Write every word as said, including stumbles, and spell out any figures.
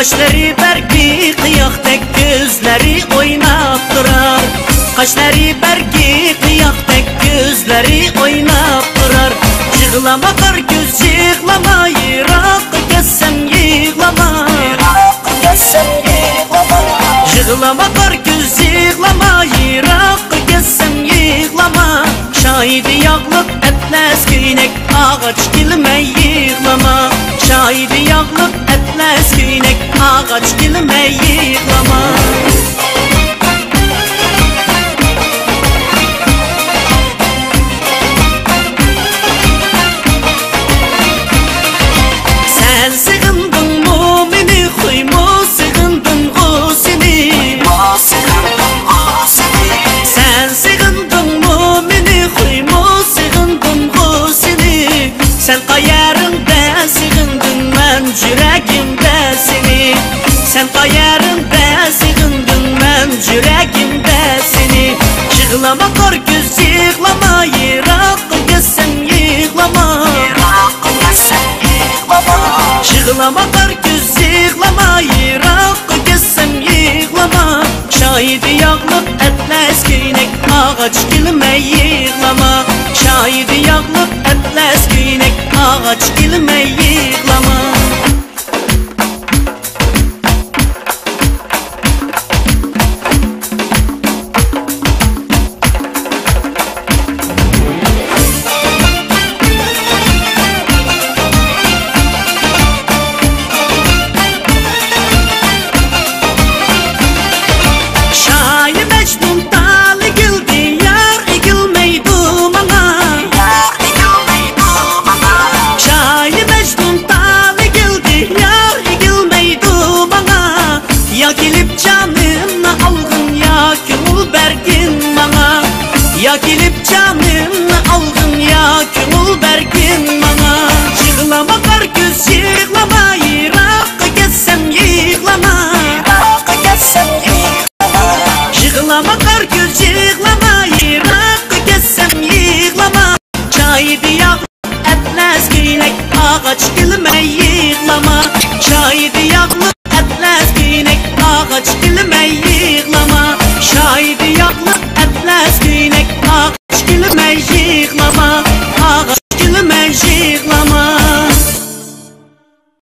قاشلىرى بەرگى قىياقتەك، كۆزلىرى ئويناپ تۇرار. قاشلىرى بەرگى قىياقتەك، كۆزلىرى ئويناپ تۇرار. يىغلىما قارا كۆز، يىغلىما، يىراققا كەتسەم يىغلىما. يىغلىما قارا كۆز، يىغلىما، يىراققا كەتسەم يىغلىما. شايىدى ياغلىق ئەتلەس كۆينەك، ئاغاچ كىلىمەي يىغلىما. شايىدى ياغلىق ئەتلەس كۆينەك، ئاغاچ كىلىمەي يىغلىما. سەن سېغىندىڭمۇ مېنى، خۇيمۇ سېغىندىمغۇ سېنى. سەن سېغىندىڭمۇ مېنى، خۇيمۇ سېغىندىمغۇ سېنى. سەن قەيەرىڭدە سېغىندىم مەن يۈرەكىمدە سېنى. سەن قەيەرىڭدە سېغىندىم مەن يۈرەكىمدە سېنى. يىغلىما قارا كۆز، يىغلىما، يىراققا كەتسەم يىغلىما. يىغلىما قارا كۆز، يىغلىما، يىراققا كەتسەم يىغلىما. شايىدى ياغلىق ئەتلەس كۆينەك، ئاغاچ كىلىمەي يىغلىما. شايىدى ياغلىق ئەتلەس كۆينەك، ئاغاچ كىلىمەي يىغلىما. شايى مەجنۇن تالى كەلدى، يار ئېگىلمەيدۇ ماڭا. شايى مەجنۇن تالى كەلدى، يار ئېگىلمەيدۇ ماڭا. يا كېلىپ جانىمنى ئالغىن، يا كۆڭۈل بەرگىن ماڭا. يا كېلىپ جانىمنى ئالغىن، يا كۆڭۈل بەرگىن ماڭا. يىغلىما قارا كۆز، يىغلىما، يىراققا كەتسەم يىغلىما. يىغلىما قارا كۆز، يىغلىما، يىراققا كەتسەم يىغلىما. شايىدى ياغلىق ئەتلەس كۆينەك، ئاغاچ كىلىمەي يىغلىما. شايىدى ياغلىق ئەتلەس كۆينەك، ئاغاچ كىلىمەي يىغلىما. شايىدى ياغلىق ئەتلەس كۆينەك، ئاغاچ كىلىمەي يىغلىما.